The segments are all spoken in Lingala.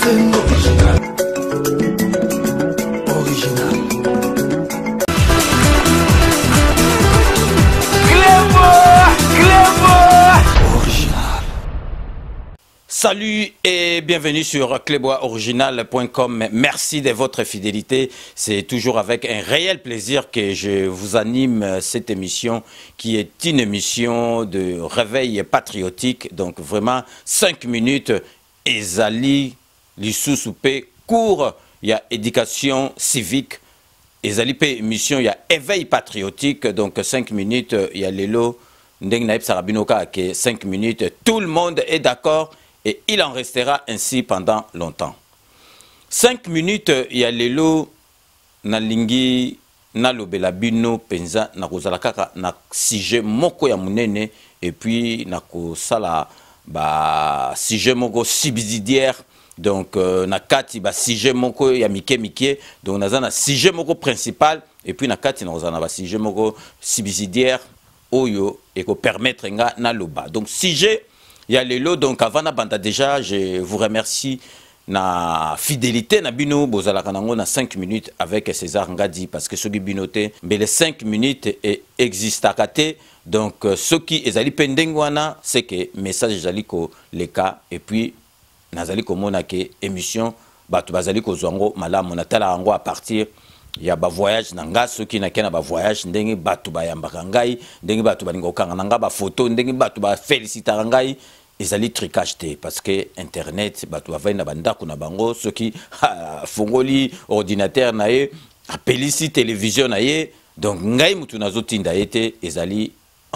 Esengo original. Original. Salut et bienvenue sur cleboaoriginal.com. Merci de votre fidélité. C'est toujours avec un réel plaisir que je vous anime cette émission qui est une émission de réveil patriotique. Donc vraiment, 5 minutes, ezali lisusu pe cours ya éducation civique, ezali pe émission ya éveil patriotique. Donc 5 minutes ya lelo, ndenge nayebisaka bino kaka ke 5 minutes, tout le monde est d'accord et il en restera ainsi pendant longtemps. 5 minutes ya lelo, nalingi nalobela bino mpenza, nakozala kaka na sujet moko ya monene et puis nakosala ba sujet moko subsidiaire. Donc na kati ba sujet moko ya mike mike. Donc naza na sujet moko principal et puis na kati nakozala na ba sujet moko subsidiaire oyo ekopermettre nga naloba. Donc sujet ya lelo, donc avant nabanda déjà, je vous remercie na fidélité na bino bozalaka nango na 5 minutes avec César Ngadi, parce que soki bino te, mbele 5 minutes e existaka te. Donc soki ezali mpe ndenge wana, c'est que message ezali koleka et puis nazali komona ke émission bato bazali kozwa yango malamu. Natalaka yango à partir ya bavoyage na nga. Soki nakei na bavoyage, ndenge bato bayambaka ngai, ndenge bato balinga kokanga na nga bafoto, ndenge bato bafélicitaka ngai, ezali trucage te, parce que internet, bato bavandi na bandako na bango, soki afongoli ordinateur na ye, apelisi télévision na ye, donc ngai mutu nazotinda ye te, ezali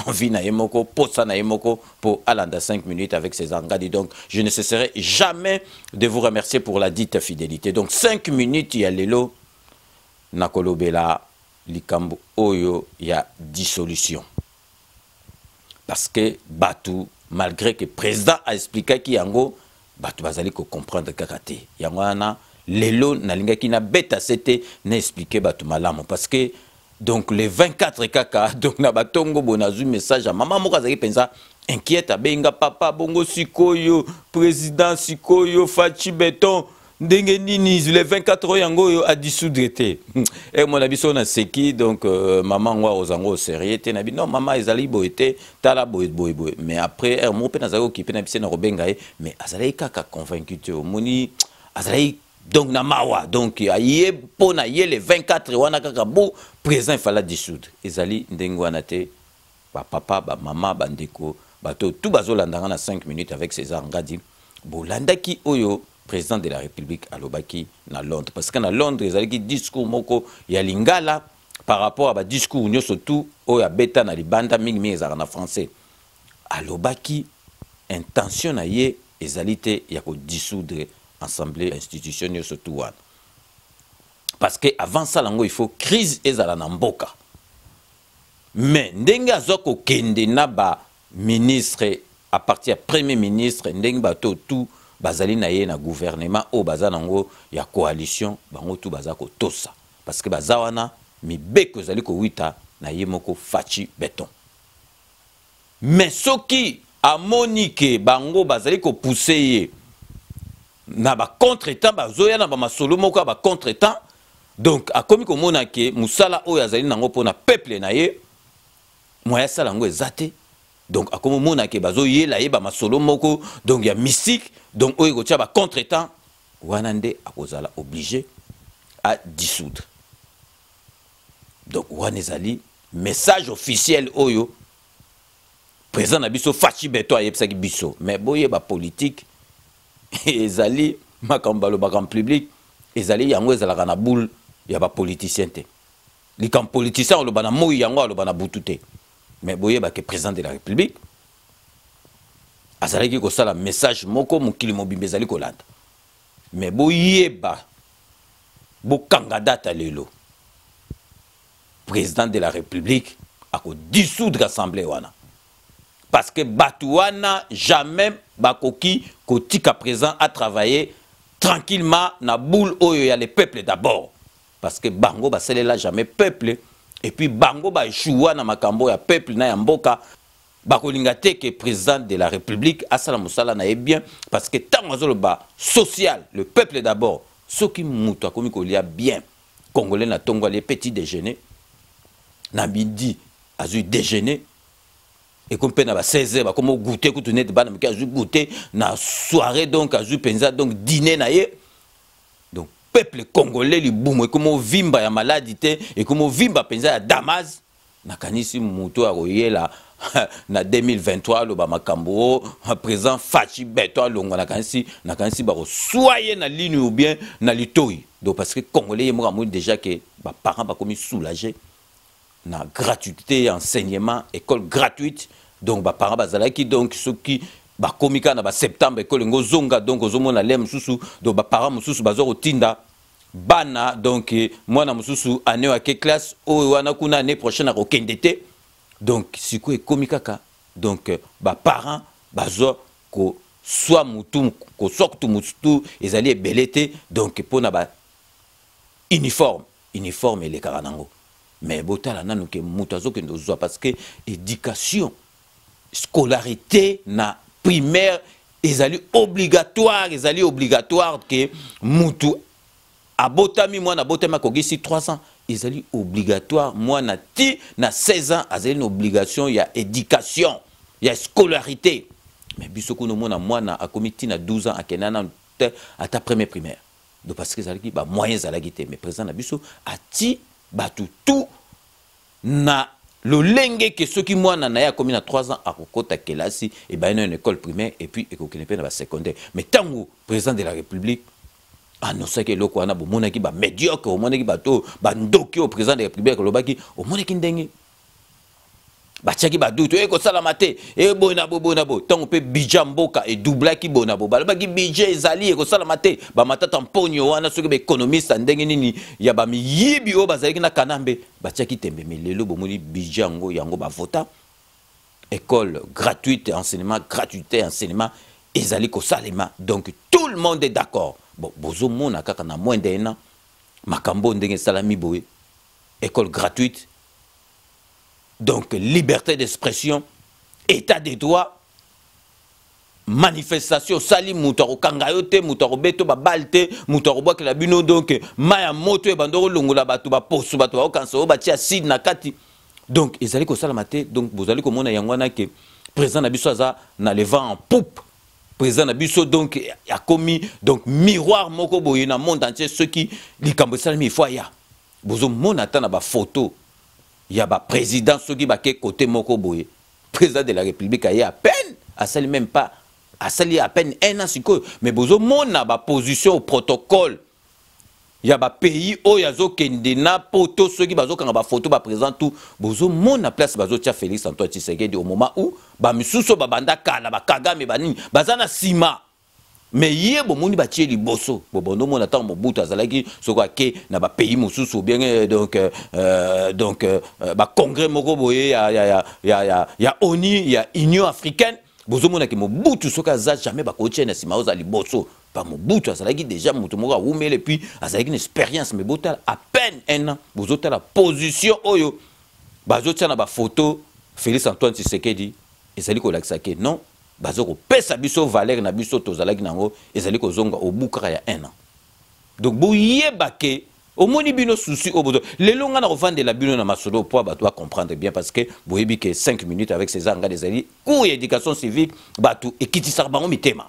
envie na ye moko, posa na ye moko pour alanda 5 minutes avec César Ngadi. Donc je ne cesserai jamais de vous remercier pour la dite fidélité. Donc 5 minutes ya lelo, nakolobela likambo oyo ya dissolution, parce que bato, malgré que président a expliquaki yango, bato bazali kocomprendre kaka te. Yango wana lelo nalingaki nabeta se te, na expliquer bato malamu, parce que donc le 24 kaka, donc na batongo boye, nazwi message ya mama moko azalaki mpenza inquiète. Abenga: "Papa, bongo sikoyo président, sikoyo Fatshi Béton, ndenge nini le 24 oyo yango oyo adissoudre te?" Emona biso na seki. Donc mama ngo akozango au sérieux te. Na bi: "Non mama, ezali boye te, tala boye boye boye." Mais après heure moko mpe nazalaki okipe na biso na kobenga ye, mais azalaki kaka convaincu te. Omoni, azalaki donc na mawa. Donc aye mpo na ye, le 24 wana kaka bo président efala dissoudre. Ezali ndenge wana te. Bapapa, bamama, bandeko, bato tu bazolandanga na 5 minutes avec César Ngadi, bolandaki oyo président de la République alobaki na Londres, parce que na Londres ezalaki discours moko ya lingala par rapport à badiscours nyonso tu oyo abeta na libanda, mingimingi ezalaka na français. Alobaki intention na ye ezali te ya kodissoudre assemblée, institution nyonso tu wana, parce que avant sala yango, il faut crise ezala na mboka. Mais ndenge azwa kokende na baministre, à partir ya premier ministre, ndenge bato tu bazali na ye na gouvernement oyo baza nango ya coalition, bango tu baza kotosa, parce que baza wana mibeko ezali kowita na ye moko Fatshi Béton. Mais soki amoni ke bango bazali kopousser ye na bacontretemps, bazoya na bamasolo moko ya bacontretemps, donc akomi komona ke mosala oyo azali nango mpona peuple na ye, moya asala yango eza te. Donc akomi omona ke bazoyela ye bamasolo moko donc ya mystique, donc oyo ekotia bacontretemps wana, nde akozala obligé à dissoudre. Donc wana ezali message officiel oyo président na biso Fatshi Béton ayebisaki biso. Mais boyeba, politique ezali makambo balobaka en public, ezali yango ezalaka na boule ya bapoliticien te. Likambo politicien aloba na moi, yango aloba na butu te. Mais boyeba ke président de la République azalaki kosala message moko, mokili mobimba ezali kolanda. Mais boyeba, bokanga data lelo, président de la République akodissoudre assemblée wana, parce que bato wana jamais bakoki kotika président à travailler tranquillement na boule oyo ya le peuple d'abord, parce que bango basalela jamais peuple et puis bango baéchoua na makambo ya peuple na ya mboka. Bakolinga te ke président de la République asala mosala na ye bien, parce que ntango azoloba social, le peuple d'abord, soki moto akomi kolia bien, Congolais na ntongo alie petit déjeuner, na midi azwi déjeuner, ekomi mpe na ba 16 heures bakomi goûter, kutu neti bana mike, azwi goûter na soirée, donc azwi mpenza donc dîner na ye. Donc peuple congolais libumu ekomi ovimba ya maladi te, ekomi ovimba mpenza ya damas. Nakanisi moto akoyela na 2023 aloba makambo o président Fatshi Béton alongwa, nakanisi bakoswa ye na lini ou bien na litoi. Donc parce que Congolais ye moko amoni déjà ke baparent bakomi soulagé na gratuité ya enseignement, école gratuite. Donc baparent bazalaki, donc soki bakomi kaka na baseptembre, école yango ozonga, donc ozomona le mosusu, donc baparent mosusu baza kotinda bana, donc mwana mosusu année oyo ake classe oyo wana kuna, année prochaine akokende te. Donc sikoyo ekomi kaka, donc baparent bazwa koswa mutu, koswa kutu mutu ezali ebele te. Donc mpona ba uniforme, uniforme elekaka nango, mais botala nanu ke moto azokende ozwa, parce que éducation, scolarité na primaire ezali obligatoire, ezali obligatoire ke mutu abotami, mwana abotami akokisi 3 ans, ezali obligatoire mwana ti na 16 ans azali na obligation ya éducation, ya scolarité. Mais biso kuna omona mwana akomi ti na 12 ans, akenda nanu te ata premier primaire. Donc parce que ezalaki bamoyen ezalaki te. Mais président na biso ati bato tout na lolenge ke soki mwana na ye akomi na 3 ans, akokɔta kelasi, ebayi na une école primaire et puis ekokende mpe na basecondaire. Mais ntango président de la République annoncaki eloko wana, bomonaki bamédiocre, omonaki bato bandoki oyo président de la République alobaki, omonaki ndenge batiaki badutu, ekosalama te, eboye na boye, boye na boye. Ntango mpe budget mboka edoublaki, boye na boye, balobaki budget ezali, ekosalama te. Bamatata mponio wana, soki baéconomiste ya ndenge nini ya bamiyibi oyo bazalaki na Kanambe, batiaki tembe. Mais lelo bomoni budget yango, yango bavota école gratuite, enseignement gratuité, enseignement ezali kosalema. Donc tout le monde est d'accord. Bon, bozomona kaka na moins d'un an makambo ndenge esalami boye: école gratuite, donc liberté d'expression, état de droit, manifestation osali, moto akokanga yo te, moto akobeta babale te, moto akobwakela bino donc mai ya moto ebanda kolongola bato baposo, bato bakokanisa oyo batia acide na kati, donc ezali kosalama te. Donc bozali komona yango wana ke président na biso aza na le vent en poupe. Président na biso donc akomi donc miroir moko boye na monde entier. Soki likambo esalami, ifo aya. Bozomona ata na bafoto ya baprésident, soki bake kote moko boye, président de la République aye à peine, asali même pas, asali à peine un an sikoyo, mais bozomona baposition au protocole ya bapays oyo azokende na poto, soki bazokanga bafoto baprésident tout, bozomona place bazotia Félix Antoine Tshisekedi, au moment où bamisusu oyo babanda kala, bakagame, banini, baza na nsima, mais ye bomoni batie liboso. Bobondo omona ntango Mobutu azalaki, soki ake na bapays mosusu, bien donc bacongrès moko boye ya ONU, ya Union africaine, bozomonaki Mobutu soki aza, jamais bakotia na nsima, oza liboso. Pa Mobutu azalaki déjà moto moko awumeli, puis azalaki na expérience. Mais botala, à peine un an, bozotala position oyo bazotia na bafoto Félix Antoine Tshisekedi, ezali kolakisa ke non, baza kopesa biso valeur na biso tozalaki nango, ezali kozonga obu kaka ya un an. Donc boyeba ke omoni bino susi oyo bozo lelo, ngai na kovandela bino na masolo po bato bacomprendre bien, parce que boyebi ke 5 minutes avec César Ngadi ezali cours ya éducation civique, bato ekitisaka bango mitema.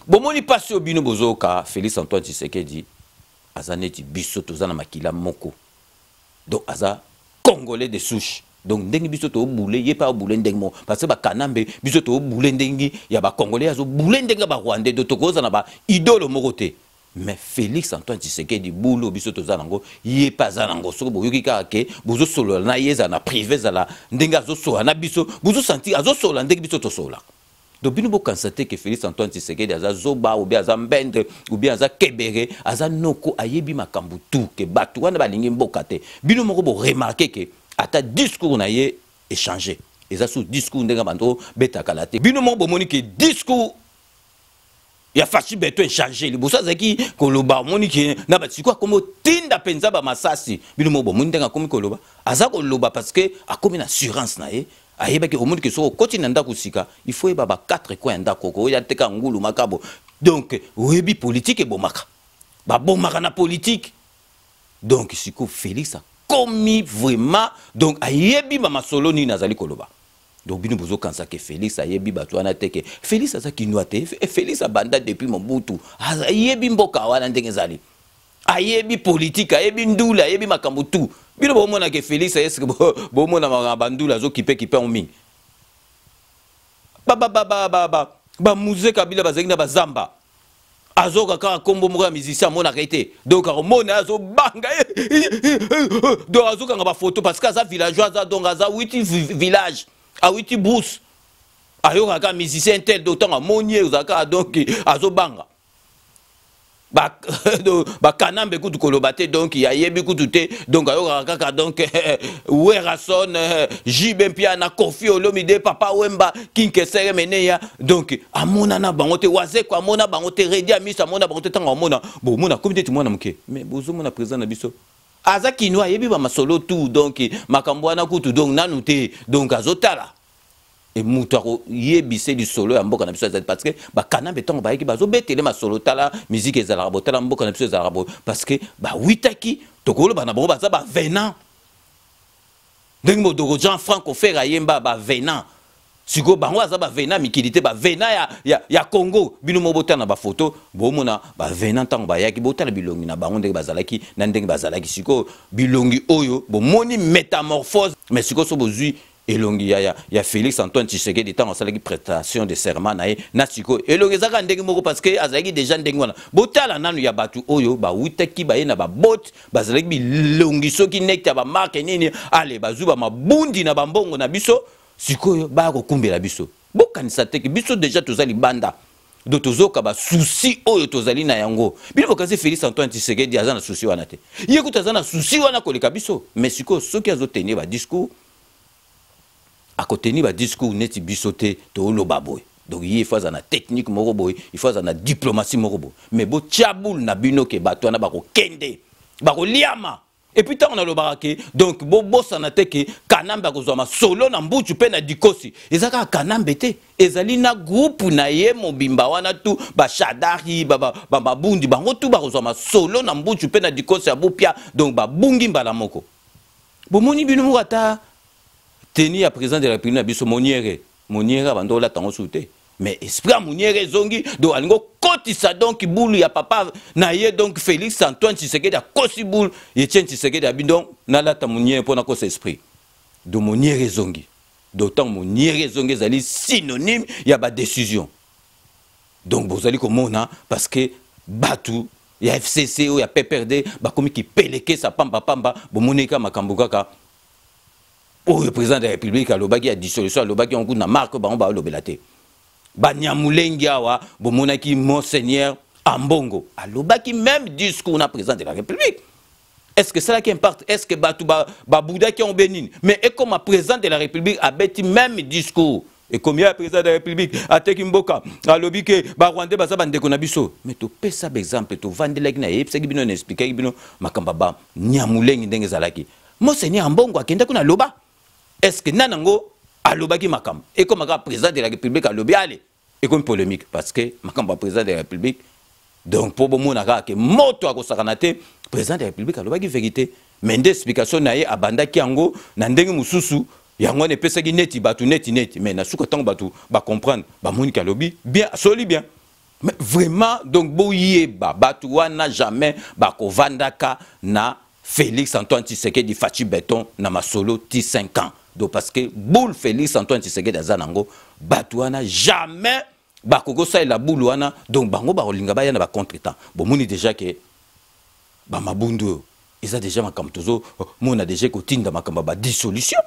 Bomoni mpasi oyo bino bozoyoka, Félix Antoine Tshisekedi aza neti biso, toza na makila moko, donc aza Congolais de souche. Donc ndenge biso tobule, ye mpe abule ndenge moko, parce que bakanambe, biso tobule ndenge ya bacongolais, azobule ndenge ya barwandais, donc tokoza na baidole moko te. Mais Félix Antoine Tshisekedi, bulu biso toza nango, ye mpe aza nango. Soki boyoki kaka ke bozosolola na ye, ezala na privé, ezala ndenge azosolola na biso, bozosentir azosolola ndenge biso tosololaka. Donc bino bokanisa te ke Félix Antoine Tshisekedi aza zoba, ou bien aza mbendre, ou bien aza kebere. Aza noko, ayebi makambo tu ke bato wana balingi mboka te. Bino moko boremarquer ke ata discours na ye échange, eza su discours ndenge bando betakala te. Bino moko bomoni ke discours ya Fatshi Béton échange. Liboso azalaki koloba, omoni ke na basiko akomi otinda mpenza bamasasi. Bino moko bomoni ndenge akomi koloba, aza koloba parce que akomi na assurance na ye. Ayebaki, omoni ke soki okoti na ndako sika, il faut oyeba ba 4 coin ya ndako, okoya teka ngulu makabo. Donc oyebi politique ebomaka, babomaka na politique. Donc sikoyo Félix akomi vraiment, donc ayebi bamasolo nini azali koloba. Donc bino bozokanisa ke Félix ayebi bato wana te, ke Félix aza Kinois te. Félix abanda depuis Mobutu, ayebi mboka wana ndenge ezali, ayebi politique, ayebi ndula, ayebi makambo tu. Bino bomona ke Félix, eske bomona makambo bandula azokipe kipe yango mingi? BaMzee Kabila bazalaki na bazamba, azoka kaka nkombo moko ya musicien, amonaka ye te. Donc akomona, azobanga, donc azokanga bafoto parce que aza villageois, aza, donc aza witi village, awiti brousse, ayokaka kaka musicien tel. Donc ntango amoni ye, ozala kaka, donc azobanga. Bakanambe kutu koloba te, donc ayebi kutu te. Donc ayokaka kaka, donc Werrason, JB Mpiana, Koffi Olomide, Papa Wemba, Kinkesere, Meneya, donc amona na bango te. Wazeko amona bango te, Reddy Amisi amona bango te. Ntango amona, bomona komi neti mwana moke. Mais bozomona président na biso aza Kinois, ayebi bamasolo tout. Donc makambo wana kutu, donc nanu te, donc azotala e moto akoyebisa lisolo ya mboka na biso ezali, parce que bakanambe ntango bayaki, bazobetele masolo: tala musique ezalaka bo, tala mboka na biso ezalaka bo, parce que bawitaki, tokoloba na bango baza bavenant, ndenge modoko Jean Franc Ofere ayemba bavenant. Sikoyo bango aza bavenant mikili te, bavenant ya Congo. Bino mo botala na bafoto, bomona bavenant ntango bayaki, botala bilongi na bango ndenge bazalaki na ndenge bazalaki sikoyo. Bilongi oyo bomoni métamorphose. Mais sikoyo so bozwi elongi ya Félix Antoine Tshisekedi ntango asalaki prestation de serment na ye na sikoyo, elongi ezalaka ndenge moko, parce que azalaki déjà ndenge wana. Botala nanu ya bato oyo bawutaki, baye na babote, bazalaki bilongi soki neti ya bamarke nini. Ale bazwi bamabundi na bambongo na biso, sikoyo baya kokumbela biso. Bokanisa teke biso déjà toza libanda, donc tozoka basusi oyo tozali na yango. Bino bokanisi Félix Antoine Tshisekedi aza na susi wana te? Ye kutu aza na susi wana koleka biso. Mais sikoyo soki azotenir badiscours, akoteni badiscours neti biso te, tooloba boye. Donc ye, il faut aza na technique moko boye, il faut aza na diplomatie moko boye. Mais botia bule na bino ke bato wana bakokende, bakoliama. Et puis ntango nalobaka ke, donc bobosana te ke Kanambe akozwa masolo na mbutu mpe na dikosi. Eza kaka Kanambe te, ezali na groupe na ye mobimba wana tu, baShadary, babundi bango tu bakozwa masolo na mbutu mpe na dikosi ya bupia. Donc babungi mbala moko. Bomoni bino moko, ata tenue ya président de la République na biso, moniere moniere abanda olata yango su te, mais esprit ya moniere ezongi. Donc alingi okotisa donc bulu ya papa na ye. Donc Félix Antoine Tshisekedi akosi bulu, Etienne Tshisekedi abi donc nalata moniere mpo nakosa esprit. Donc moniere ezongi. Donc ntango moniere ezongi, ezali synonyme ya badécision. Donc bozali komona, parce que bato ya FCC oyo ya PPRD bakomi kipelekesa pambapamba. Bomoni ka makambo kaka oyo président de la République alobaki ya dissolution, alobaki yango na marke, bango balobela te. Banyamulengi awa, bomonaki monseigneur Ambongo alobaki même discours na président de la République. Est ce que esalaki impact? Est ce que bato babudaki yango be nini? Mais ekoma président de la République abeti même discours, ekomi ya président de la République ateki mboka, alobi ke Barwandais baza bandeko na biso. Mais topesa baexemple, tovandelaki na yebisaki bino, na expliquaki bino makambo ya Banyamulengi ndenge ezalaki. Monseigneur Ambongo akendaki na loba, est ce que nani yango alobaki makambo ekoma kaka président de la République alobi, ale ekomi polémique, parce que makambo ya président de la République. Donc mpo bomona kaka ke moto akosakana te, président de la République alobaki vérité, mais nde explication na ye abandaki yango na ndenge mosusu, yango wana epesaki neti bato neti neti. Mais na suka, ntango bato bacomprendre, bamoniki alobi bien, asoli bien. Mais vraiment, donc boyeba, bato wana jamais bakovandaka na Félix Antoine Tshisekedi Fatshi Béton na masolo ti 5 ans. Donc parce que boule Félix Antoine Tshisekedi aza nango, bato wana jamais bakoki kosalela bulu wana. Donc bango bakolinga baya na bacontretemps. Bomoni déjà ke bamabundu oyo eza déjà makambo tozomona déjà kotinda makambo ya badissolution.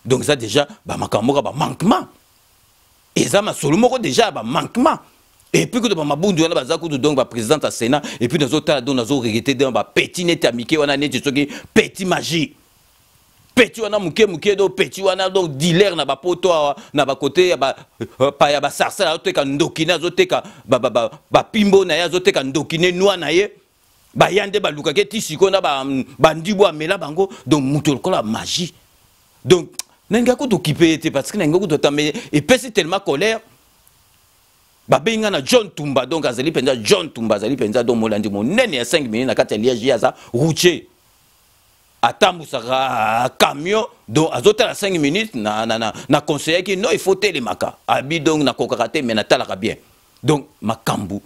Donc eza déjà bamakambo moko ya bamanquement, eza masolo moko déjà ya bamanquement. Et puis kutu bamabundu wana baza kutu donc baprésidente ya Sénat. Et puis nazotala, donc nazoregretter donc bapeti neti ya mike wana, neti soki petit magie, petit wana moke moke, donc petit wana, donc dealer na bapoto awa na bakote ya paya basarcelle, azoteka ndoki ne, azoteka bapimbo na ye, azoteka ndoki ne nwa na ye. Baya nde balukaki ti sikoyo na bandibo amela bango. Donc moto lokola magie, donc Nalinga kutu okipe ye te parce que nalinga kutu ata mais epesi tellement colère. Babengi nga na John Tumba, donc azali mpenza John Tumba, azali mpenza donc molandi monene ya 5 minutes na kati ya Liège, ye aza routier. Atambusaka camion, donc azotala 5 minutes na, na, na, na conseillaki non, il faut telemaka. Abi donc nakokaka te mais natalaka bien. Donc makambo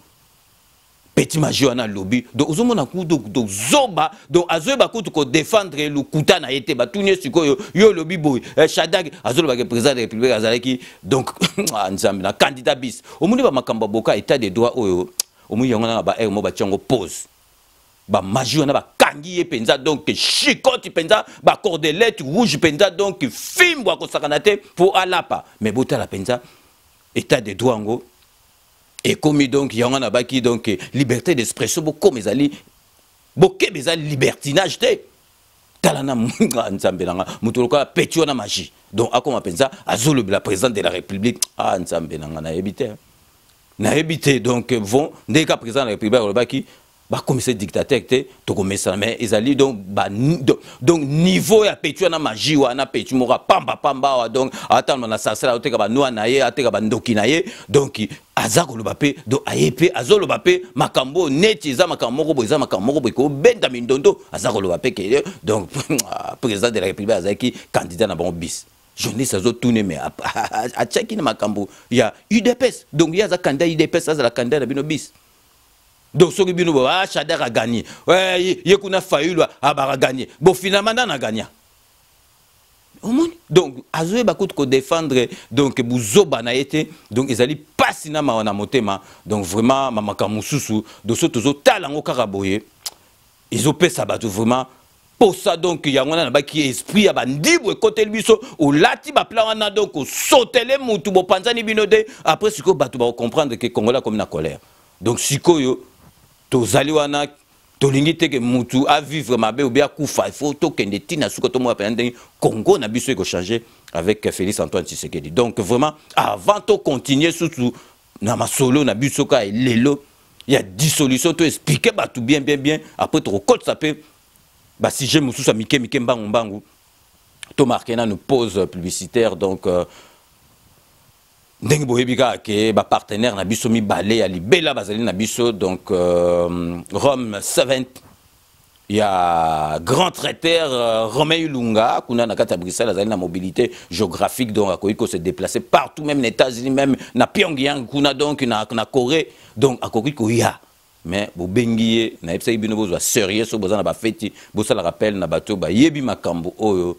petit magie wana alobi, donc ozomona kutu donc zoba, donc azoyeba kutu kodefendre lokuta na ye te. Batuni ye sikoyo, yo olobi boye, Shadak azolobaka président de la République azalaki donc ah, Nzambe na candidat bis. Omoni ba makambo ya boka état de droit oyo, omoni yango na ba air mo batia yango pause. Ba magie wana bakangi ye mpenza, donc chicote mpenza, ba cordelette rouge mpenza, donc fimbo akosakana te mpo alapa. Mais botala mpenza état de droit yango ekomi, donc yango na baki donc liberté d'expression bokoma ezali bokeba, eza libertinage te. Tala na Nzambe nanga, moto lokola petit wana magie, donc akoma mpenza azolobela président de la République. Ah, Nzambe nanga, nayebi te, nayebi te. Donc bon, ndenge ka président de la République alobaki bakomisa dictateur te, tokomesana, mais ezali donc ba, donc niveau ya petit wana magie wana, petit moko apamba pamba awa, donc atalama na sarcelle, ateka banwa na ye, ateka bandoki na ye, donc aza koloba mpe, donc aye mpe azoloba mpe makambo oyo neti eza makambo moko boye, eza makambo moko boye kobenda mindondo, aza koloba mpe ke donc président de la République azalaki candidat na bango bis. Journaliste azotune, mais atiaki na makambo ya UDPS, donc ye aza candidat UDPS, azala candidat na bino bis. Donc soki bino bo ah, Shadar a gagné, ouais, ye kuna Fayulu abaka gagné, bon finalement nana gagna omoni. Donc azoyeba kutu kodefendre donc buzoba na ye te, donc ezali pasi na mawa na motema. Donc vraiment makambo mosusu donc so tozotala yango kaka boye, ezopesa bato vraiment posa. Donc yango wana nabaki esprit ya bandibu ekoteli biso, olati baplan wana, donc osotele mutu, bopanzani bino te. Après sikoyo bato bakocomprendre ke Congolais akomi na colère. Donc sikoyo tozali wana, tolingi te ke mutu avivre mabe obi akufa, il faut tokende ntina suka, tomona mpenza ndenge Congo na biso ekochange avec Félix Antoine Tshisekedi. Donc vraiment avant tocontinue susu na masolo na biso kaka lelo ya dissolution, to expliquer bato bien bien bien, après tokokotisa mpe basujet mosusu ya mike mike mbangu mbangu. Tomarke nanu pause publicitaire. Donc ndenge boyebi kaka ke bapartenaire na biso mibale ya libela bazali na biso, donc Rome 7 ya grand traiteur Romain Ilunga kuna na kati ya Bruxelles, azali na mobilité géographique, donc akoki ko se déplacer partout, même na États-Unis, même na Pyongyang kuna, donc na Corée, donc akoki koya. Mais bobengi ye, nayebisaki bino bozwa sérieux, so boza na bafeti, bosala rappel na bato bayebi makambo oyo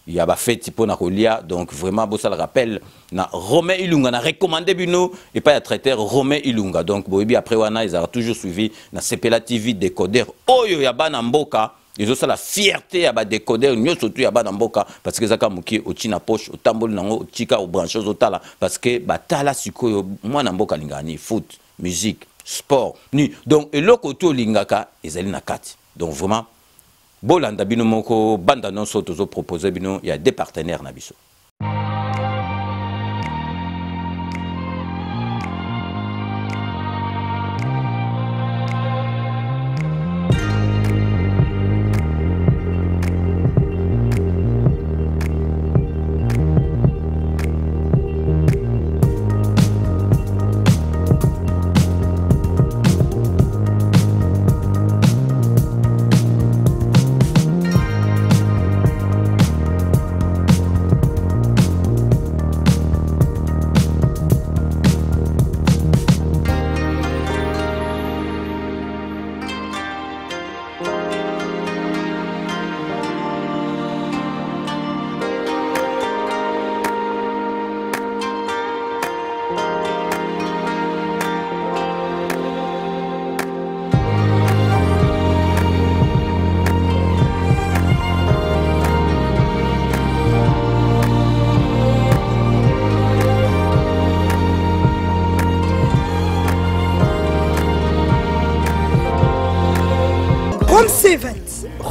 ya bafeti mpo na kolia. Donc vraiment bosala rappel na Romain Ilunga, na recommandé bino epai ya traiteur Romain Ilunga. Donc boyebi après wana ezalaka toujours suivi na Sepela TV, décoder oyo ya bana mboka, ezosala fierté ya badécoder nyonso tu ya bana mboka, parce que ezaka moke, otie na poche, otamboli nango, otika obranche, ozotala, parce que batala sikoyo mwana mboka alingaka ni foot, musique, sport, ni donc eloko to olingaka ezali na kati. Donc vraiment bolanda bino moko banda nyonso tozopropose bino ya deux partenaires na biso.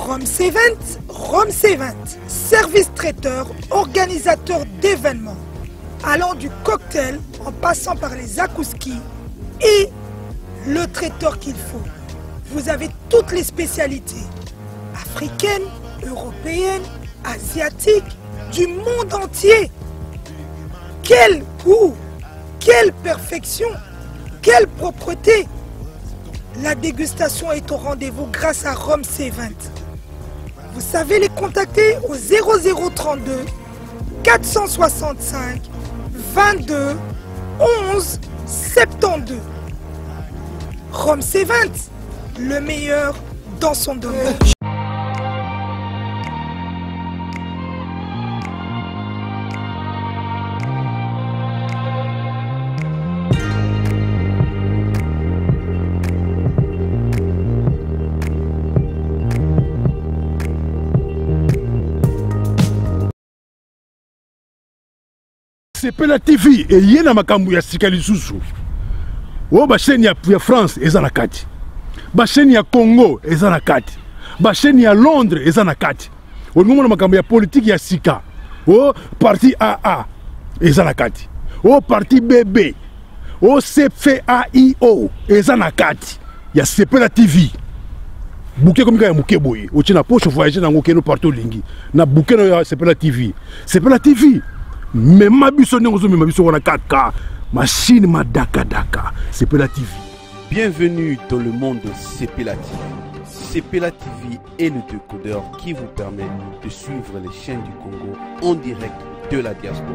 Rome Event, Rome Event, service traiteur, organisateur d'événements, allant du cocktail en passant par les zakouskis et le traiteur qu'il faut. Vous avez toutes les spécialités, africaines, européennes, asiatiques. du monde entier. Quel goût, quelle perfection, quelle propreté. La dégustation est au rendez-vous grâce à Rome C20. Vous savez les contacter au 0032 465 22 11 72. Rome C20, le meilleur dans son domaine. Sepela TV eye na makambo ya sika lisusu. Oyo ba chaîne ya, ya France eza na kati. Ba chaîne ya Congo eza na kati. Ba chaîne ya Londres eza na kati. Olingi omona makambo ya politique ya sika. O parti AA eza na kati. O parti BB. O CFAIO eza na kati ya Sepela TV. Bouquet comme ya moke boye otie na poche voyager nango okende partout olingi na bouquet na ya Sepela TV. Sepela TV mema biso ndenge ozomema biso wana kaka machine madakadaka Sepela TV. Bienvenue dans le monde de Sepela TV. Sepela TV est le décodeur qui vous permet de suivre les chaînes du Congo en direct de la diaspora.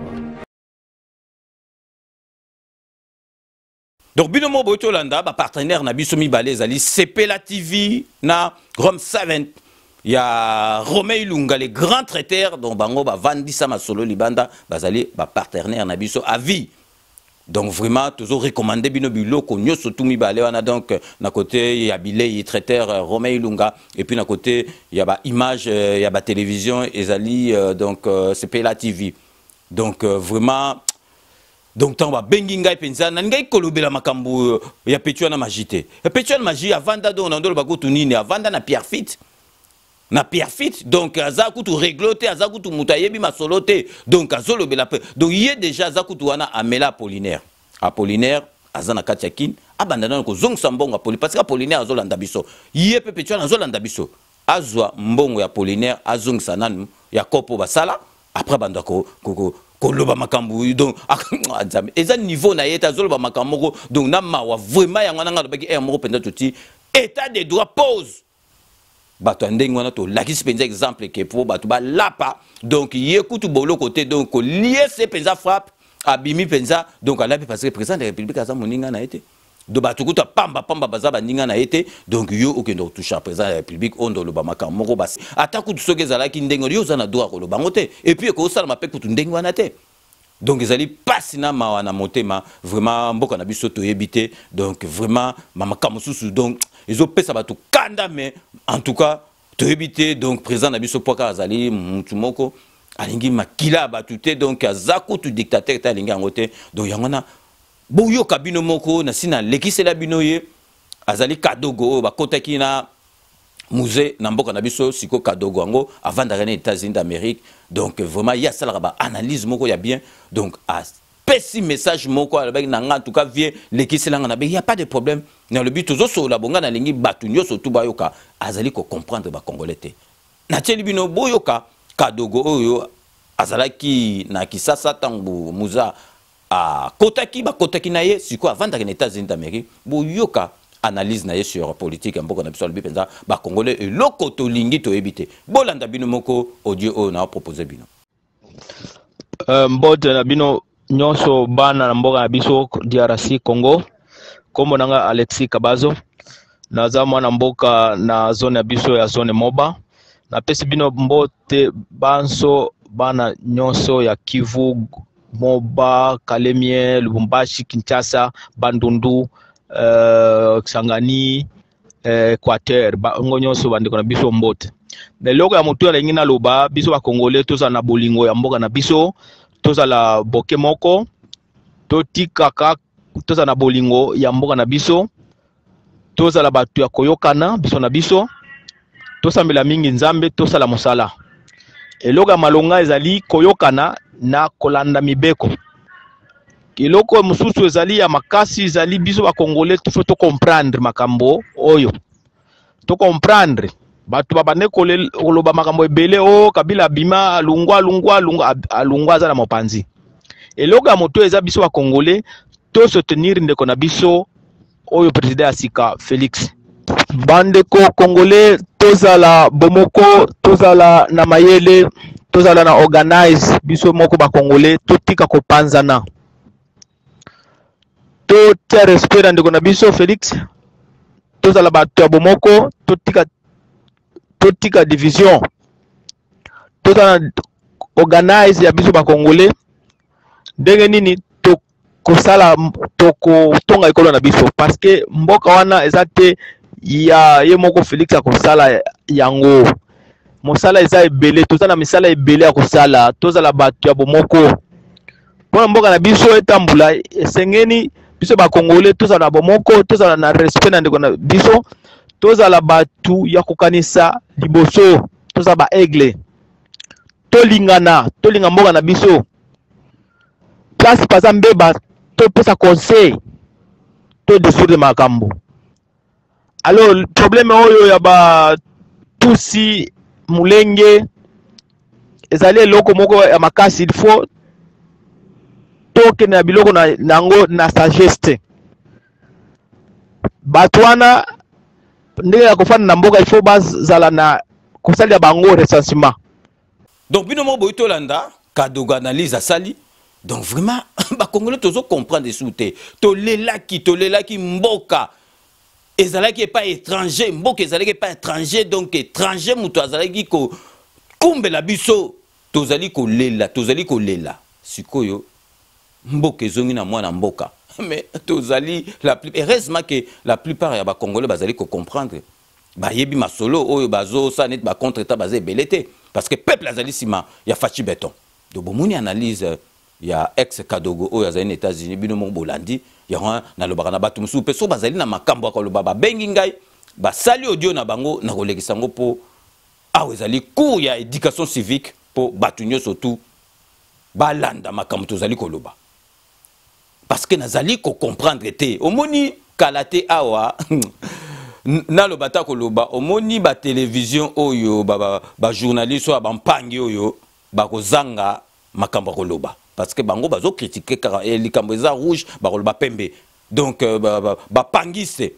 Donc bino moko boyoti olanda ba partenaire na biso mibale ezali Sepela TV na Rome 7 ya Romain Ilunga le grand traiteur donc bango bavandisa masolo libanda bazali ba partenaire na biso à vie. Donc vraiment tozo recommander bino biloko nyonso tu mibale wana donc na côté ya bilei traiteur euh, Romain Ilunga et puis na côté ya ba image euh, ya ba télévision ezali euh, donc Sepela TV. Donc vraiment donc ntango babengi ngai mpenza nalingaki kolobela makambo euh, ya petit wana magie te petit wana magie avanda donc na ndoloba kutu nini avanda na pierre fit na pierre fit donc aza kutu reglo te aza kutu moto ayebi masolo te donc azolobela mpe donc ye déjà aza kutu wana amela apollinaire apollinaire aza na kati ya kin abanda nano kozongisa mbongo apoli parce que apollinaire azolanda biso ye mpe petit wana azolanda biso azwa mbongo ya apollinaire azongisa nanu ya kopo basala après banda ko, ko, ko koloba makambo donc ah, nzambe eza niveau na ye te azoloba makambo moko donc na mawa vraiment yango wana ngai alobaki heure moko mpenza toti état de droit pose bato ya ndenge wana tolakisi mpenza exemple ke mpo bato balapa donc ye kutu boloko te donc koliese mpenza frappe abimi mpenza donc alapi parce que président de la république aza moninga na ye te donc bato kuta pamba pamba baza baninga na ye te donc yo okende kotoucha président ya république oyo nde oloba makambo moko basi ata kutu soki ezalaki ndenge yo oza na droit koloba yango te epuis ekosalama mpe kutu ndenge wana te donc ezali mpasi na mawa na motema vraiment mboka na biso toyebi te donc vraiment makambo mosusu donc ezopesa bato kanda mais en tout cas toyebi te donc président na biso mpo kaka azali mutu moko alingi makila ya bato te donc aza kutu dictateur te alingi yango te donc yango wana Boyoka bino moko nasi nalekisela bino ye azali kadogo oyo bakotaki na musée na mboka na biso siko kadogo yango avandaka na États-Unis d'Amérique donc vraiment ye asalaka ba analyse moko ya bien donc apesi message moko alobaki na nga en tout cas vie lekisela nga na be y a pas de problème nalobi tozosolola bonga nalingi bato nyonso tu bayoka azali kocomprendre ba congolais te natieli bino boyoka kadogo oyo azalaki na kisasa ntango muza akotaki bakotaki na ye sikoyo avandaki na États-Unis d'Amérique boyoka analyse na ye sur politique ya mboka na biso alobi mpenza bacongolais eloko tolingi toyebi te bolanda bino moko audio oyo na propose bino uh, mbote na bino nyonso bana na mboka na biso DRC Congo kombo na nga Alexis Kabazo naza mwana mboka na zone ya biso ya zone Moba napesi bino mbote banso bana nyonso ya Kivu Moba, Kalemie, Lubumbashi, Kinshasa, Bandundu, Kisangani, Equateur, bango nyonso bandeko na biso mbote. Na eloko ya motu alingi naloba, biso bakongole tozala na bolingo ya mboka na biso, tozala boke moko, totikaka tozala na bolingo ya mboka na biso, tozala bato ya koyokana biso na biso, tosambela mingi Nzambe, tosala mosala. Eloko ya malonga ezali koyokana na kolanda mibeko. Eloko mosusu ezali ya makasi ezali biso ba Congolais il faut to comprendre makambo oyo. To comprendre. Bato babande koloba makambo ebele, o oh, Kabila abima, alungwa, alungwa, alungwa, alungwa, aza na mopanzi. Eloko ya moto eza biso ba Congolais to soutenir ndeko na biso oyo president ya sika Felix. Bandeko Congolais, tozala bomoko, tozala na mayele, tozala na organize biso moko ba Congolais, totika kopanzana. Totia respect na ndeko na biso Felix, tozala bato ya bomoko, totika totika division, tozala na organize ya biso ba Congolais. Ndenge nini tokosala, tokotonga ekolo na biso, parce que mboka wana eza te ya ye moko Felix akosala yango. Mosala eza ebele, toza na misala ebele ya kosala. Tozala bato ya bomoko mpona mboka na biso etambula. Esengeli biso ba Congolais tozala na bomoko, tozala na respect na ndeko na biso, tozala bato ya kokanisa liboso, tozala ba aigle, tolingana, tolinga mboka na biso. Place paza mbeba, topesa conseil, to dissoudre makambo. Alors problème oyo ya ba tusi mulenge ezali eloko moko ya makasi. Il faut tokende na biloko na yango na sagesse te. Bato wana ndenge ya kofanda na mboka, il faut bazala na kosalela bango recensement. Donc bino moko boyi tolanda Kadogo analyse asali. Donc vraiment bakongole tozo comprendre esu te. Tolelaki, tolelaki, mboka ezalaki epai étranger, mboka ezalaki epai étranger, donc étranger moto azalaki kokumbela biso. Tozali kolela, tozali kolela. Sikoyo mboka ezongi na mwana mboka, mais tozali la plus, heureusement que la plupart ya bakongole bazali kocomprendre, bayebi masolo oyo bazosala neti bacontre état baza ebele te, parce que peuple azali nsima ya Fatshi Béton. Donc bomoni analyse ya ex Kadogo oyo azali na États-Unis, bino moko bolandi yango. Nalobaka na bato mosusu mpe, soki bazali na makambo ya koloba, babengi ngai, basali audio na bango, nakolekisa yango, mpo awa ezali cours ya éducation civique mpo bato nyonso tu balanda makambo tozali koloba, parce que nazali kocomprendre te. Omoni kala te awa naloba ta koloba, omoni batelevizio oyo, bajournaliste oyo bampangi oyo bakozanga makambo ya koloba, parce que bango bazokritike kaka likambo eza rouge, bakoloba pembe. Donc bapangiste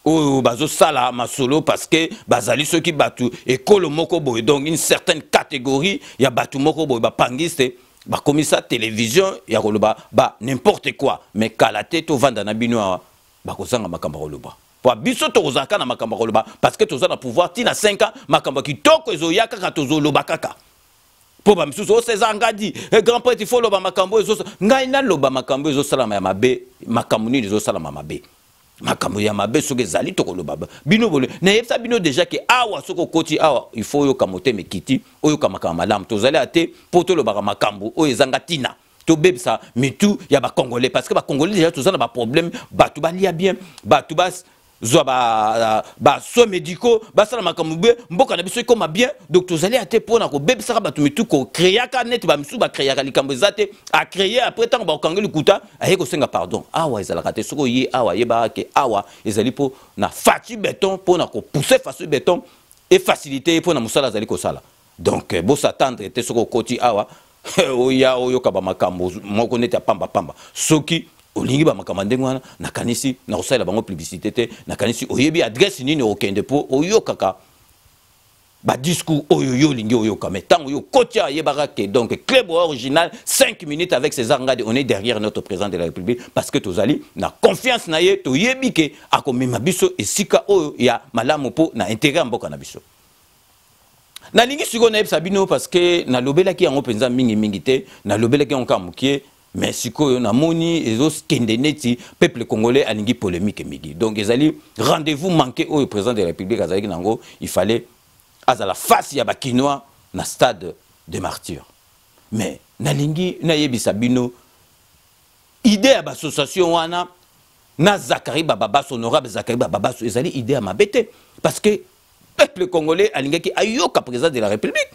oyo bazosala masolo parce que bazali soki bato ekolo moko boye, donc une certaine catégorie ya bato moko boye, bapangiste bakomisa télévision ya koloba ba n'importe quoi. Mais kala te tovanda na bino awa, bakozanga makambo ya koloba, po biso tokozalaka na makambo ya koloba, parce que toza na pouvoir ntina 5 ans. Makambo ya kitoko ezoya kaka, tozoloba kaka mpo bamisusu o César Ngadi, eh, grand prêtre, il faut loba makambo ezo ngai naloba makambo ezosalama ya mabe. Makambo nini ezosalama mabe? Makambo ya mabe soki ezali, tokoloba. Bino bole nayebisa bino déjà ke awa soki okoti awa, il faut oyoka motema ekiti, oyoka makambo malamu. Tozali ya te mpo tolobaka makambo oyo ezanga ntina, tobebisa mitu ya bacongolais, parce que bacongolais déjà toza na baproblème. Bato balia bien, bato bazwa basoins médicaux, basala makambo bien, mboka na biso ekoma bien. Donc tozali ya te mpona kobebisaka bato mitu, kocréaka neti bamisusu bacréaka likambo eza te, acréer, après ntango bakokangi likuta, aye kosenga pardon. Awa ezalaka te. Soki oye awa, ayebaka ke awa ezali mpo na Fatshi Béton, mpona kopousser Fatshi Béton, efacilité ye mpo na mosala azali kosala. Donc bos'attendre te soki okoti awa, oya oyoka bamakambo moko neti ya pambapamba. Soki olingi bamakambo ya ndenge wana, nakanisi nakosalela bango publicité te. Nakanisi oyebi adresse nini okende mpo oyokaka badiscours oyo yo olingi oyoka. Mais ntango yo okoti, ayebaka ke donc Club Original, 5 minutes avec César Ngadi, on est derrière notre président de la République, parce que tozali na confiance na ye. Toyebi ke akomema biso esika oyo ya malamu mpo na intérêt ya mboka na biso. Nalingi sikoyo nayebisa bino, parce que nalobelaki yango mpenza mingimingi te, nalobelaki yango kaka mokie, mais sikoyo namoni ezokende neti peuple congolais alingi polémique mingi. Donc ezali rendez-vous manqué oyo président de la République azalaki nango. Il fallait azala face ya bakinois na stade de Martyr. Mais nalingi nayebisa bino, idée ya baassociation wana na Zakari Bababaso, honorable Zakari Bababaso, ezali idée ya mabe te, parce que peuple congolais alingaki ayoka président de la République,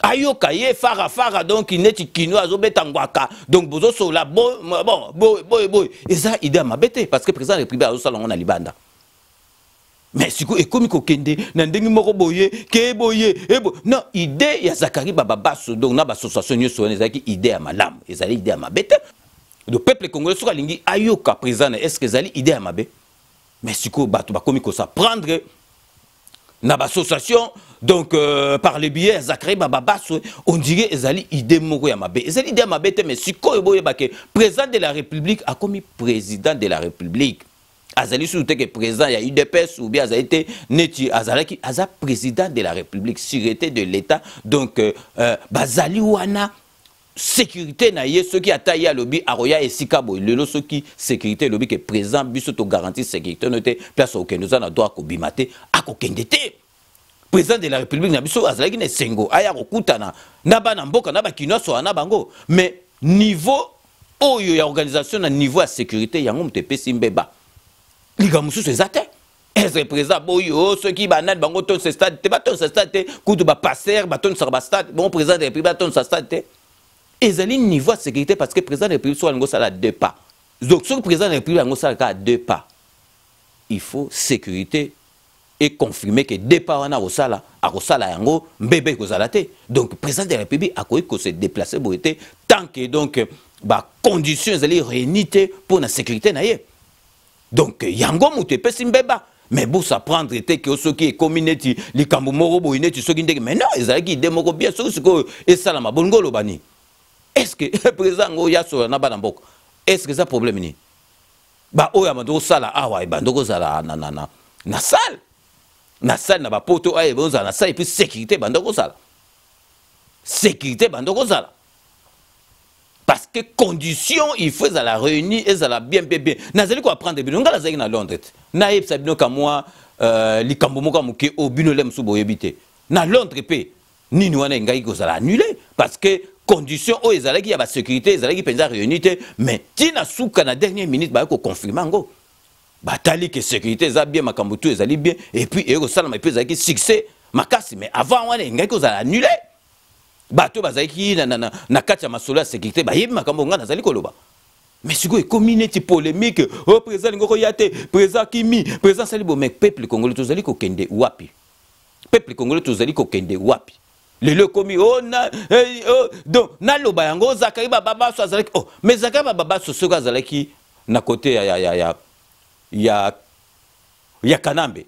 ayoka ye fara fara. Donc neti kino azobeta ngwaka, donc bozosola bon boye boye. Eza idée ya mabe te, parce que président de la République azosala yango na libanda. Mais sikoyo ekomi kokende na ndenge moko boye ke boye ebo non, idée ya Zakari Bababaso, donc na baassociation nyonso wana, ezalaki idée ya malamu, ezali idée ya mabe te. Donc peuple congolais soki alingi ayoka président na, est ce que ezali idée ya mabe? Mais sikoyo bato bakomi kosa prendre na baassociation, donc par le biais ya Zakari Bababaso, on dirait ezali idée moko ya mabe. Ezali idée ya mabe te. Mais sikoyo boyeba ke président de la République akomi président de la République, azali susu te ke président ya UDPS ou bien azali te neti azalaki, aza président de la République, sûreté de l'État. Donc bazali wana sécurité na ye. Soki ata ye alobi akoya esika boye lelo, soki sécurité elobi ke président, biso togarantir sécurité no te, place okende oza na droit akobima te, akokende te. Président de la République na biso azalaki na esengo aya kokutana na bana mboka, na bakino, asoka na bango. Mais niveau oyo ya organisation na niveau ya sécurité, yango moto epesi mbeba. Likambo mosusu eza te. Ese président boyo, soki banani bango tonisa stade te, batonisa stade te. Kutu bapasteur batonisaka bastade, bongo président de la République batonisa stade te? Ezali niveau ya sécurité, parce que président de la République soki alingi osala deux pas, donc soki président de la République yango osala kaka deux pas, il faut sécurité econfirme ke deux pas wana akosala, akosala yango, mbebe ekozala te. Donc président de la République akoki kose déplacer boye te tant que donc bacondition ezali réuni te mpo na sécurité na ye. Donc yango moto epesi mbeba. Mais bosa prendre te ke soki ekomi neti likambo moko boye, neti soki ndenge. Mais non, ezalaki idée moko bien. Soki sikoyo esalama, bolingo oloba nini? Est ce que président yango ya sola na bana mboka, est ce que eza problème nini? Baoyo abandi kosala awa, ebandi kozala na salle, na salle na bapoto oyo ebozala na salle, et puis sécurité ebandi kozala, sécurité ebandi kozala, parce que condition il faut ezala réuni, ezala bien bien bien. Nazali koapprendre bino, ngai nazalaki na Londres te. Nayebisa bino ka mwa likambo moko ya moke oyo bino le mosusu boyebi te. Na Londres mpe nini wana engaki kozala annulé parce que condition oyo ezalaki ya basécurité ezalaki mpenza réuni te. Mais ntina suka na dernière minute bayaki koconfirme yango, batali ke sécurité eza bien, makambo tout ezali bien, et puis eye kosalama, et puis ezalaki succès makasi. Mais avant wana engaki kozala annulé. Bato bazalaki na kati ya masolo ya sécurité bayebi makambo ngai nazali koloba. Mais sikoyo ekomi neti polémique: o oh, président alingi koya te, président kimi, président asali bo. Mais peuple congolais, tozali kokende wapi? Peuple congolais, tozali kokende wapi? Lelo ekomi oh, na, eh, oh, donc naloba yango, Zakari Bababaso azalaki, oh, mais Zakari Bababaso soki azalaki na côté ya Kanambe,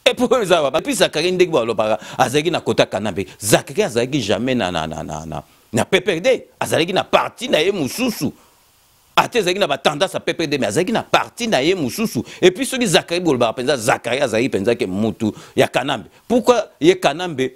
eza puis Zakari ndenge balobaka azalaki na côté ya Kanambe. Zakari azalaki jamais na PPRD, azalaki na parti na ye mosusu. Ate ezalaki na batendance ya PPRD, mais azalaki na parti na ye mosusu. Et puis soki Zakari bolobaka mpenza, Zakari azalaki mpenza ke mutu ya Kanambe, pourquoi ye Kanambe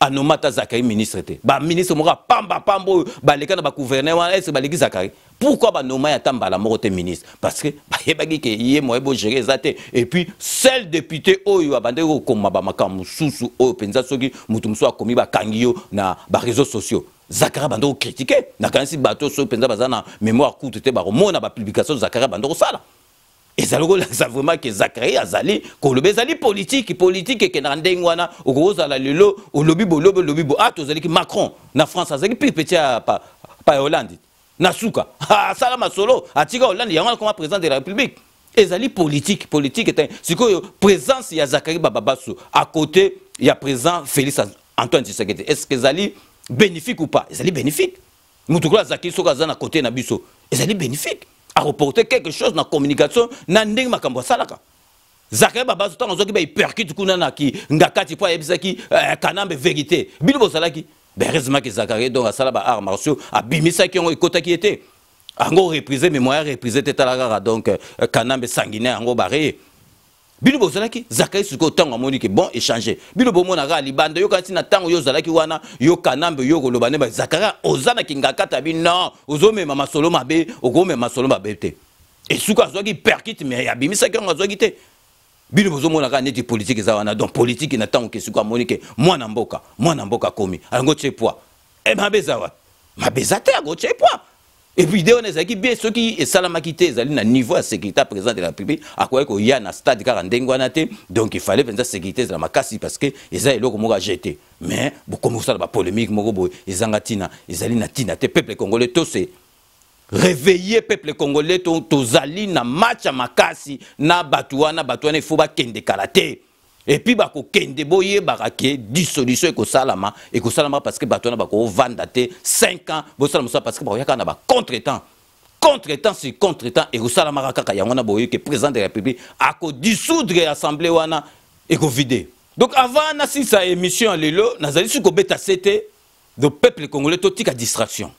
anoma ata Zakari ministre te? Baministre moko apamba pamba oyo baleka na bagouverneur wana, ese baleki Zakari? Pourquoi banoma ye ata mbala moko te ministre? Parce que bayebaki ke ye moye bogérer eza te. Et puis seul député oyo abandaki kokoma bamakambo mosusu oyo mpenza soki moto mosusu akomi, bakangi yo na baréseaux sociaux, Zakari abandi kocritiquer. Nakanisi bato soki mpenza baza na mémoire courte te, bakomona bapublication Zakari abandi kosala, ezali kolakisa vraiment ke Zakari azali koloba. Ezali politike. Politike ekendaka ndenge wana. Okokozala lelo olobi bolobi, olobi bo, ah, tozalaki Macron na France azalaki pire petit ya pa Hollande, na suka asala masolo, atika Hollande, yango akoma président de la République. Ezali politique. Politique ete sikoyo présence ya Zakari Bababaso à côté ya président Félix Antoine Tshisekedi, est ce que ezali bénéfique ou pas? Ezali bénéfique. Moto kola azalaki, soki aza na côté na biso, ezali bénéfique, areporter quelque chose na communication na ndenge makambo asalaka. Zakari Babaso, ntango azwaki bahypercute kuna na Kingakati mpo ayebisaki Kanambe vérité, bino bozalaki. Heureusement ke Zakari donc asala ba arts martiaux, abimisaki yango, ekotaki ye te, yango reprise, mais moyen reprise te. Tala kaka donc Kanambe sanguinaire yango bareye. Bino bozalaki. Zakari sikoyo ntango amoni ke bon échange, bino bomona kaka libanda, yoka ntina ntango yo ozalaki wana, yo Kanambe, yo koloba nde Zakari oza na Kingakati abi non, ozomema masolo mabe, okomema masolo mabe te. Esuki azwaki percute, mais abimisaki yango, azwaki te. Bino bozomona kaka neti politike eza wana. Donc politike na ntango ke sikoyo amoni ke mwana mboka, mwana mboka akomi, alingo tie poids e, mabe eza wapi? Mabe eza te, akotie poids. Et puis idée wana ezalaki bien soki esalamaki te. Ezali na niveau ya sécurité, président de la République akoki koya na stade kaka ndenge wana te. Donc il fallait mpenza sécurité ezala makasi, parce que eza eloko moko agete. Mais bokomi kosala bapolémique moko boye ezanga ntina, ezali na ntina te. Peuple congolais, tose réveiller. Peuple congolais, tozali na match ya makasi na bato wana. Bato wana, il faut bakende kala te. Et puis bakokende, boyebaka ke dissolution ekosalama, ekosalama parce que bato wana bakovanda te 5 ans bosala mosala, parce que bakoyaka na bacontretemps, contretemps sur contretemps, ekosalamaka kaka. Yango wana boyebi ke président de la République akodissoudre assemblée wana, ekovide. Donc avant nasilisa émission ya lelo, nazali soki kobeta se te. Donc peuple congolais, totika distraction.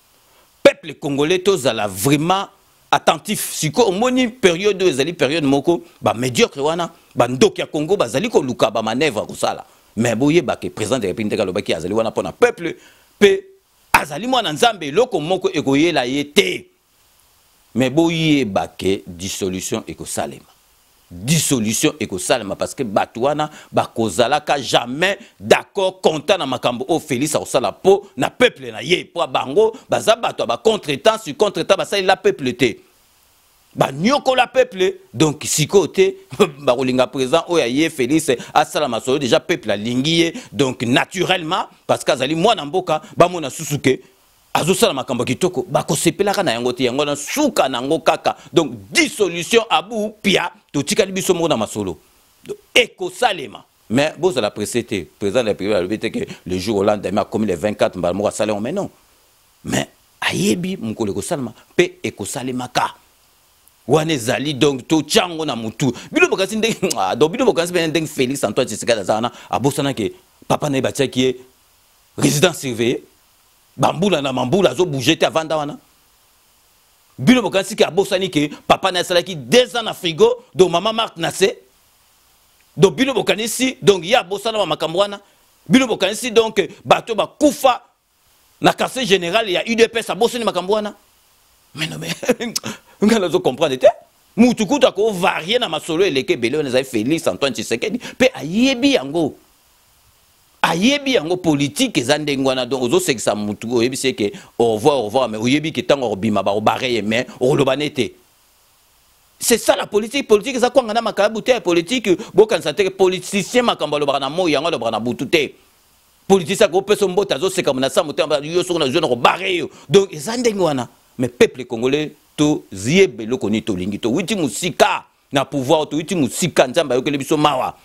Peuple congolais, tozala vraiment attentif. Sikoyo omoni période oyo ezali période moko bamédiocre wana, bandoki ya Congo bazali koluka bamanœuvre ya kosala. Mais boyebake, président de la République ndenge alobaki, azali wana mpo na peuple mpe azali mwana Nzambe, eloko moko ekoyela ye te. Mais boyeba ke dissolution ekosalema, dissolution ekosalema, parce que bato wana bakozalaka jamais d'accord, content na makambo oyo Félix akosala mpo na peuple na ye, mpo bango baza bato ya bacontretemps sur contretemps, basalela peuple te, banyokola peuple. Donc sikoyo te bakolinga président oyo aye, Félix, asala masolo. Déjà peuple alingi ye, donc naturellement, parce que azali mwana mboka, bamona susu ke azosala makambo ya kitoko, bakosepelaka na yango te. Yango wana suka nango kaka, donc dissolution abu pia, totikali biso moko na masolo ekosalema. Mais bozala pressé te. Président de la République alobi te ke le jour au lendemain akomi le 24, mbala moko asala yango. Mais non, mais ayebi mokolo ekosalema mpe ekosalemaka. Wana ezali, donc totya yango na motu. Bino bokanisi ndenge, ah, donc bino bokanisi pene ndenge Félix Antoine Tshisekedi aza wana, abosanaki papa na ye batiaki ye résidence surveillée bambula na mambula, azobouge te, avanda wana. Bino bokanisi ke abosani ke papa na ye asalaki 2 ans na frigo, donc mama Marthe na se? Donc bino bokanisi, donc ye abosana bamakambo wana? Bino bokanisi donc bato bakufa na quartier général ya UDPS, abosani makambo wana? Mais non, mais ngai nazo comprendre te. Mutu kutu akovarie na masolo eleki ebele wana ezali Félix Antoine Tshisekedi mpe ayebi yango, ayebi yango. Politique eza ndenge wana. Donc ozosekisa mutu, oyebisi eke au revoir, au revoir, mais oyebi ke ntango akobima bakobare ye, mais okoloba ne te. C'est ça la politique. Politique eza kwanga na makayabu te. Ya politique, bokanisa te politicien makambo alobaka na moi yango alobaka na butu te. Politicien akopesa mbote, azoseka na sa motema, yo soki nazwi na kobare yo. Donc eza ndenge wana. Mais peuple congolais, toyeba eloko nini tolingi. Towuti mosika na pouvoir, towuti mosika. Nzambe ayokeli biso mawa.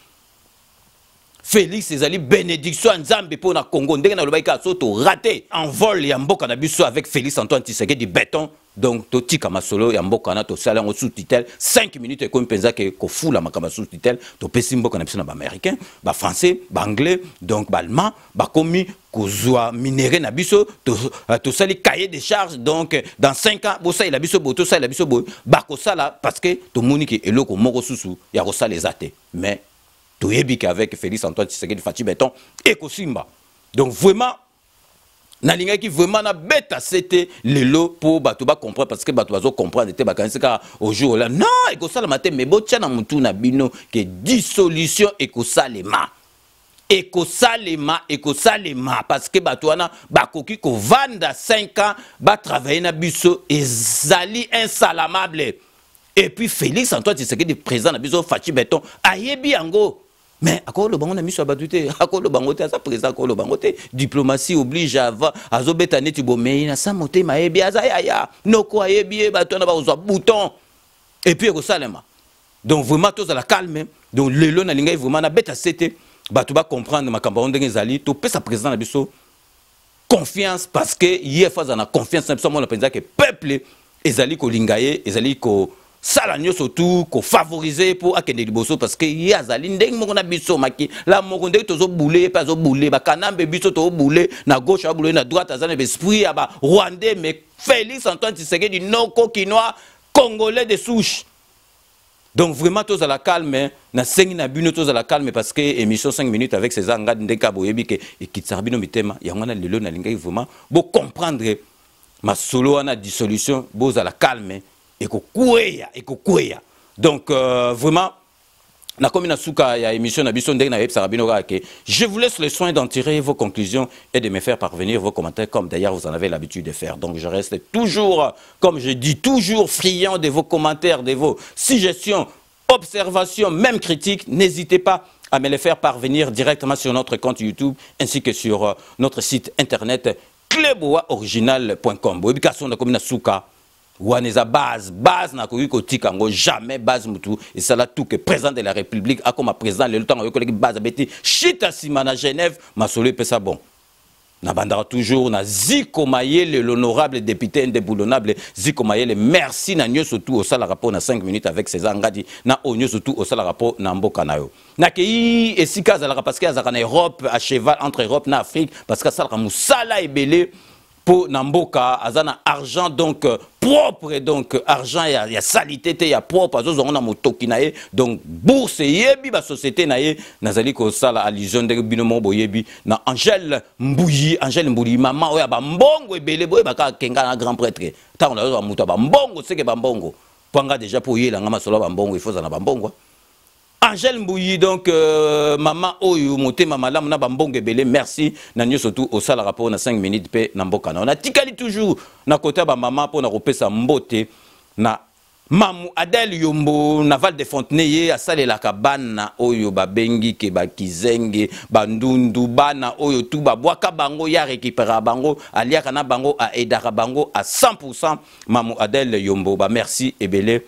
Félix ezali bénédiction ya Nzambe mpo na Congo. Ndenge nalobaki kaka, so torater envol ya mboka na biso avec Félix Antoine Tshisekedi béton, donc totika masolo ya mboka wana, tosala yango sous tutelle. 5 minutes ekomi mpenza ke kofula makambo ya sous tutelle. Topesi mboka na biso na baaméricain, bafrançais, baanglais, donc baallemand bakomi kozwa minerai na biso. Tosali cahier de charge, donc dans 5 ans bosalela biso boye, tosalela biso boye, bakosala, parce que tomoni ke eloko moko susu ya kosala eza te. Mais toyebi ke avec Félix Antoine Tshisekedi Fatshi béton, ekosimba. Donc vraiment nalingaki vraiment nabeta sete lelo mpo bato bacomprendre, parce que bato bazocomprendre te, bakanisi kaka au jour là. Non, ekosalema te. Mais botya na motu na bino ke dissolution ekosalema, ekosalema, ekosalema, parce que bato wana bakoki kovanda 5 ans batravaille na biso, ezali insalamable. Et puis Félix Antoine Tshisekedi, président na biso Fatshi béton, ayebi yango, mais akoloba ngo na miso ya bato te, akoloba ngo te. Aza président, akoloba ngo te. Diplomatie oblige, ava azobeta neti bomei na sa motema, ayebi, aza yaya noko, ayebi ye. Bato wana bakozwa bouton et puis ekosalema. Donc vraiment tozala calme. Donc lelo nalingai vraiment nabeta se te, bato bacomprendre makambo yango ndenge ezali. Topesa président na biso confiance, parce que ye fa aza na confiance na biso, amona mpenza ke peuple ezali kolinga ye, ezali kosala nyonso tu kofavorize mpo akende liboso, parce que ye azali ndenge moko na biso, maki la moko ndenge tozobule ye mpe azobule bakanambe. Biso tozobule na gauche, abule na droite, aza na baesprit ya barwandais. Mais Félix Antoine Tshisekedi noko kinois, congolais de souche. Donc vraiment tozala calme, nasengi na bino tozala calme, parce que émission 5 minutes avec César Ngadi, ndenge boyebi ke ekitisaka bino mitema. Yango wana lelo nalingaki vraiment bocomprendre masolo wana dissolution. Bozala calme, ekokweya, ekokweya. Donc vraiment nakomi na suka ya émission na biso. Ndenge nayebisaka bino kaka ke je vous laisse le soin d'en tirer vos conclusions et de me faire parvenir vos commentaires, comme d'ailleurs vous en avez l'habitude de faire. Donc je reste toujours, comme je dis toujours, friand de vos commentaires, de vos suggestions, observations, même critiques. N'hésitez pas à me les faire parvenir directement sur notre compte YouTube ainsi que sur notre site internet cleboaoriginal.com. Boyebi ka so nakomi na suka. Wana eza base, base nakoki kotika yango jamais. Base mutu esala tout que président de la République akoma président lelo. Ntango ayokolaki base, abeti shita nsima na Genève, masolo epesa bon. Nabandaka toujours na Ziko Mayele, l'honorable député indéboulonnable Ziko Mayele. Merci na nyonso tu osalaka mpo na 5 minutes avec César Ngadi, na oyo nyonso tu osalaka mpo na mboka na yo. Nakei esika azalaka, parce que azalaka na Europe, à cheval entre Europe na Afrique, parce que asalaka mosala ebele mpo na mboka. Aza na argent donc propre, donc argent ya salité te, ya propre, azozwa ngo na motoki na ye. Donc bourse eyebi basociété na ye. Nazali kosala allusion, ndenge bino moko boyebi, na Angèle Mbuyi. Angèle Mbuyi, mama oyo ya bambongo ebele. Boyebaka kenga na grand prêtre, ntango nazozwa moto ya bambongo, seke bambongo mpo nga déjà, mpo oyelanga masolo ya bambongo, ifo ozala na bambongo. Angèle Mbuyi, donc mama oyo motema malamu na bambongo ebele, merci na nyonso tu osalaka mpo na 5 minutes mpe na mboka na yo. Natikali toujours na kote ya bamama mpo na kopesa mbote na Mamu Adele Yombo na Val de Fontenay. Ye asalelaka bana oyo babengi ke bakizenge, bandundu, bana oyo tu babwaka bango, ye arécupéraka bango, aliaka na bango, aaidaka bango à 100. Mamu Adele Yombo, bamerci ebele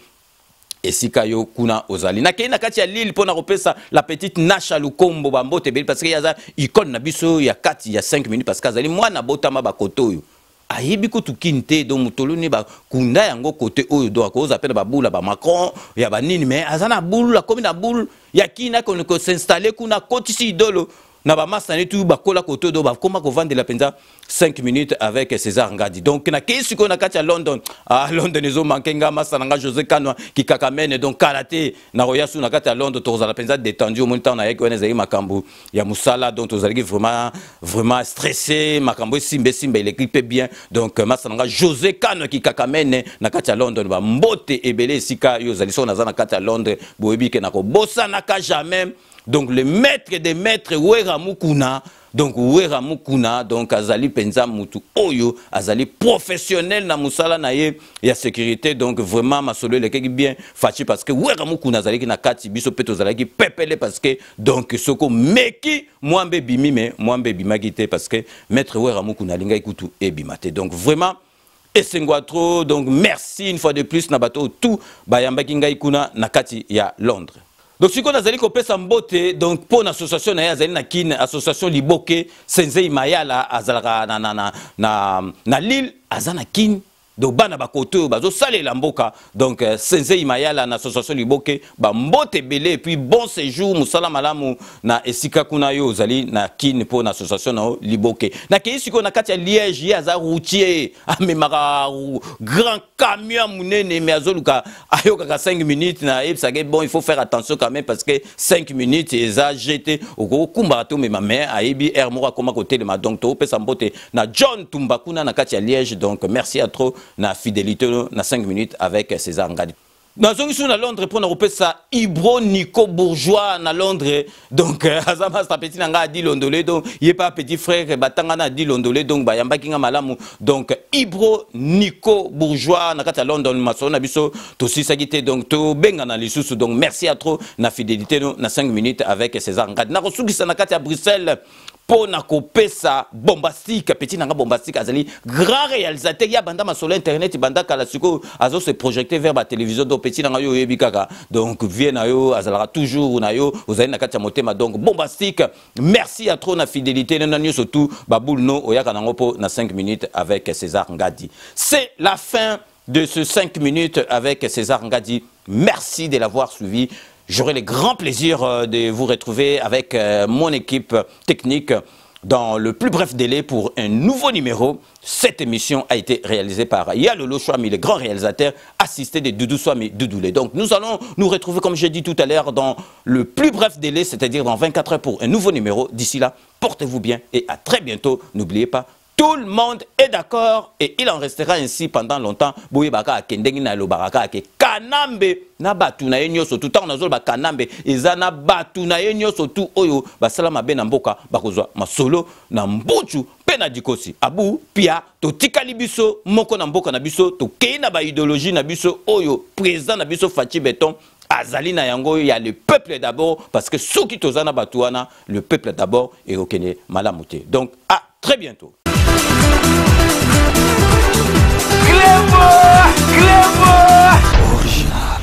esika yo kuna ozali. Nakei na kati ya Lille mpo na kopesa la petite Nasha Lukombo bambote ebele, parce que ye aza icône na biso ya kati ya 5 minutes, parce que azali mwana botama bakote oyo, ayebi kutu kini te. Donc motolo ne bakunda yango kote oyo, donc akoza mpe na babula bamacron ya banini, mais aza na bulu, akomi na bulu ya kini, akoni kos'installer kuna, akotisi idolo na bamasa ne tu bakola kote oyo, bakóma kovandela mpenza 5 minutes avec César Ngadi. Donc nakei sikoyo na kati ya London. Ah, London ezomanke nga, masa na nga José Kanwa Kikakamene. Donc kala te nakoya su na kati ya Londres, tokozala mpenza détendu. Omoni, ntango nayaki wana, ezalaki makambo ya mosala, donc tozalaki vraiment vraiment stressé. Makambo esimba esimba, eleki mpe bien. Donc masa na nga José Kanwa Kikakamene na kati ya London, bambote ebele esika yo ozali. Soki naza na kati ya Londres, boyebi ke nakobosanaka jamais donc le maître des maîtres, Wera Mukuna. Donc Wera Mukuna, donc azali mpenza mutu oyo azali professionnel na mosala na ye ya sécurité. Donc vraiment masolo elekeki bien faci, parce que Wera Mukuna azalaki na kati, biso mpe tozalaki pepele, parce que donc soko meki mwambe ebimi, me mwambe ebimaki te, parce que maître Wera Mukuna alingaki kutu ebima te. Donc vraiment esengo trop. Donc merci une fois de plus na bato tout bayambaki ngai kuna na kati ya Londres. Donc sikoyo nazali kopesa mbote donc mpo na association na ye, azali na Kine, association Liboke Senzei Mayala, azalaka na Lille, aza na Kine. Donc bana bakote oyo bazosalela mboka. Donc Senzei Mayala na association Liboke, bambote ebele et puis bon séjour, mosala malamu na esika kuna yo ozali na Kine mpo na association na yo Liboke. Nakei sikoyo na kati ya Liège. Ye aza routier, amemaka grand camion ya monene, mais azoluka ayokaka 5 minutes. Nayebisaka bon, il faut faire attention quand même, parce que 5 minutes eza gt, okokumbaka te omema, mais ayebi aire moko akoma kotelema. Donc topesa mbote na John Tumba kuna na kati ya Liège. Donc merci à trop na fidélité na 5 minutes avec César Ngadi. Nazongi su na Londres mpo na kopesa Ibro Nico Bourgeois na Londres. Donc aza master petit na ngai adi Londole, donc ye pa petit frère batanga na adi Londole, donc bayambaki nga malamu. Donc Ibro Nico Bourgeois na kati ya London, masolo na biso tosisaki te, donc tobengana lisusu. Donc merci à trop na fidélité no na 5 minutes avec César Ngadi. Nakosukisa na kati ya Bruxelles mpo na kopesa Bombastique, petit na nga Bombastique. Azali grand réalisateur ya banda masolo internet banda kala, sikoyo azo se projeter vers batélévision. Donc petit na nga, yo oyebi kaka, donc vie na yo azalaka toujours na yo, ozali na kati ya motema. Donc Bombastique, merci à trop na fidélité na nyonso tu babulu no oyaka nango mpo na 5 minutes avec César Ngadi. C'est la fin de ce 5 minutes avec César Ngadi. Merci de l'avoir suivi. J'aurai le grand plaisir de vous retrouver avec mon équipe technique dans le plus bref délai pour un nouveau numéro. Cette émission a été réalisée par Yalolo Chouami, le grand réalisateur, assisté de Doudou Swami Doudoulé. Donc nous allons nous retrouver, comme j'ai dit tout à l'heure, dans le plus bref délai, c'est-à-dire dans 24 heures pour un nouveau numéro. D'ici là, portez-vous bien et à très bientôt. N'oubliez pas, tout le monde est d'accord et il en restera ainsi pendant longtemps. Boyebaka ke ndenge na lobaka ke Kanambe na batu na ye nyonso tu, ntango nazoloba Kanambe, eza na batu na ye nyonso tu oyo basala mabe na mboka, bakozwa masolo na mbutu mpe na dikosi abu pia. Totikali biso moko na mboka na biso, tokei na baidéologie na biso oyo président na biso Fatshi Béton azali na yango ya le peuple d'abord, parce que soki toza na bato wana, le peuple d'abord, ekokende malamu te. Donc à très bientôt. Clébo. Cléboa Original.